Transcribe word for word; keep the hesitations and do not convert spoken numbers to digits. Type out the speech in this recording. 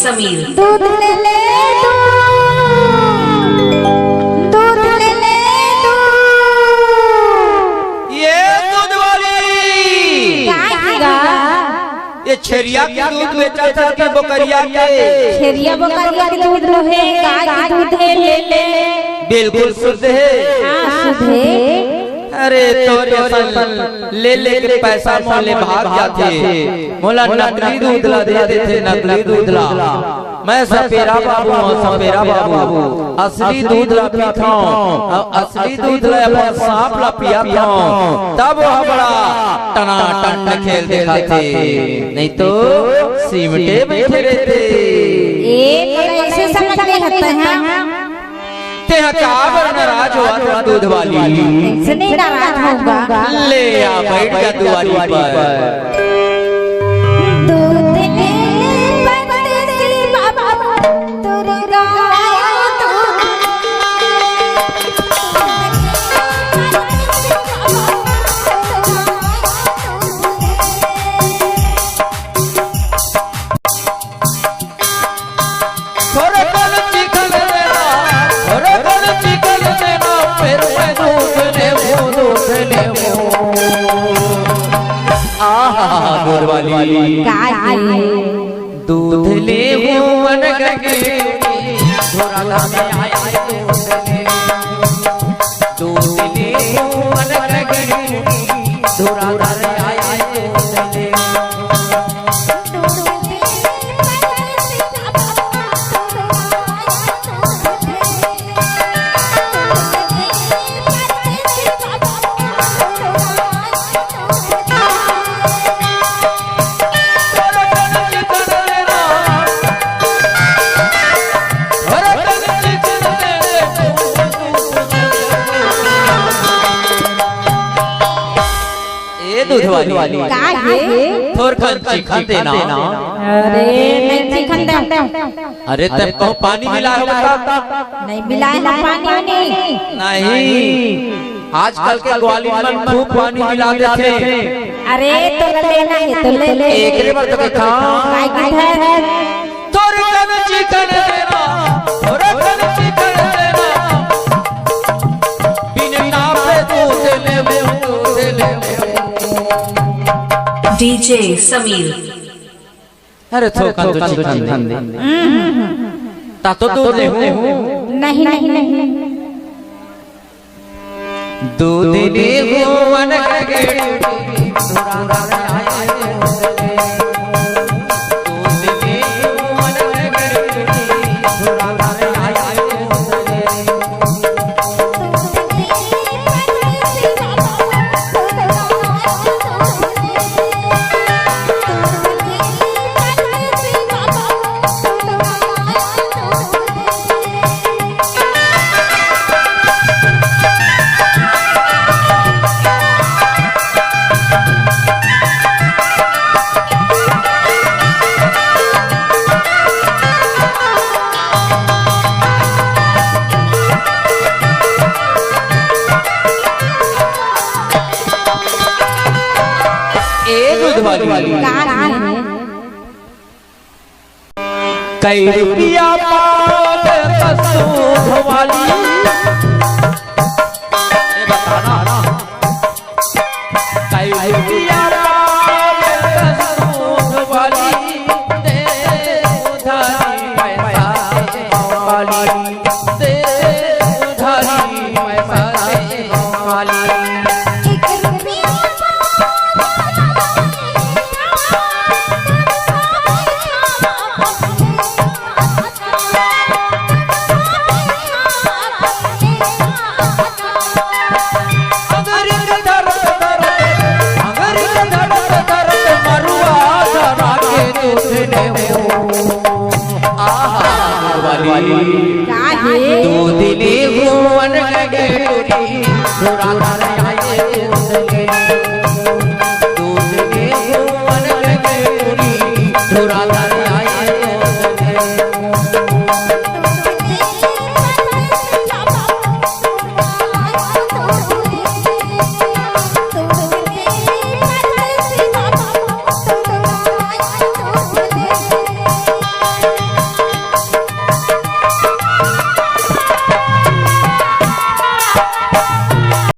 समीर। दूध ले ले तू, दूध ले ले तू। ये दूध वाली। काय की गा? ये छेरिया के दूध बेचत हे कि बोकरिया के? छेरिया बोकरिया के दूध लोहे, गाय के दूध हे, ले ले। बिल्कुल शुद्ध हे। हाँ, शुद्ध हे। अरे तोरे असन ले ले के पैसा मोले भाग जाथे। मोला नकली दूध ला दे देथे, नकली दूध ला। मैं सपेरा बाबू हूँ, सपेरा बाबू। असली दूध ला पीथौं, अउ असली दूध ला अपन सांप ला पियाथौं, तब वो बड़ा टनाटन खेल दिखाथे, नहीं तो सीमटे बइठे रहिथे। ए, तोला ऐसे समझ के हत्ता है? तेहा काबर नाराज होवत हस दूध वाली? कैसे नहीं नाराज होऊंगा? ले आ, बैठ जा दुआरी पर। दूध ले परदेसी बाबा, तोर गाय दूध। थोरे कन चिकन देना, थोरे कन चिकन देना, फिर मैं दूध लेहूं, दूध लेहूं। आहा, दूध वाली। काय हे? दूध लेहूं अनगन के, थोरा दाम आए दूध लेहूं। दूध लेहूं अनगन के, थोरा दाम आए दूध लेहूं। ए दूध वाली, का हे? थोरकन चिखन देना। अरे, नहीं चिखन दे। अरे, तब कहूँ पानी मिलाए हो बता। नहीं मिलाए हो पानी, नहीं। नहीं, आजकल के ग्वालिन मन खूब पानी मिला देथे। अरे, तोला लेना हे तो ले ले। एकरे बर तो कथौं। काय की है? थोरकन चिकन देना, थोरकन चिकन देना। बिन नापे दूध लेबे, दूध लेबे। डीजे समीर। अरे थोकन तो चिकन दे। हम्म। ता तो दूध लेहूं। नहीं, नहीं, नहीं। दूध लेहूं अनगन के, थोरा दाम आए दूध लेहूं। दूध लेहूं अनगन के, थोरा दाम आए दूध लेहूं। ए दूध वाली। का है? कई रुपया पाव दे दूध वाली। अरे बताना। कई रुपया पाव दे दूध वाली, दे उधारी पैसा दे वाली, दे उधारी पैसा दे वाली। अंगरी के धरत धरत, अंगरी के धरत धरत, मरुआ जरा के दूध लेहूं। आहा, वाली। का हे? दूध लेहूं अनगन के टोरी, थोरा दाम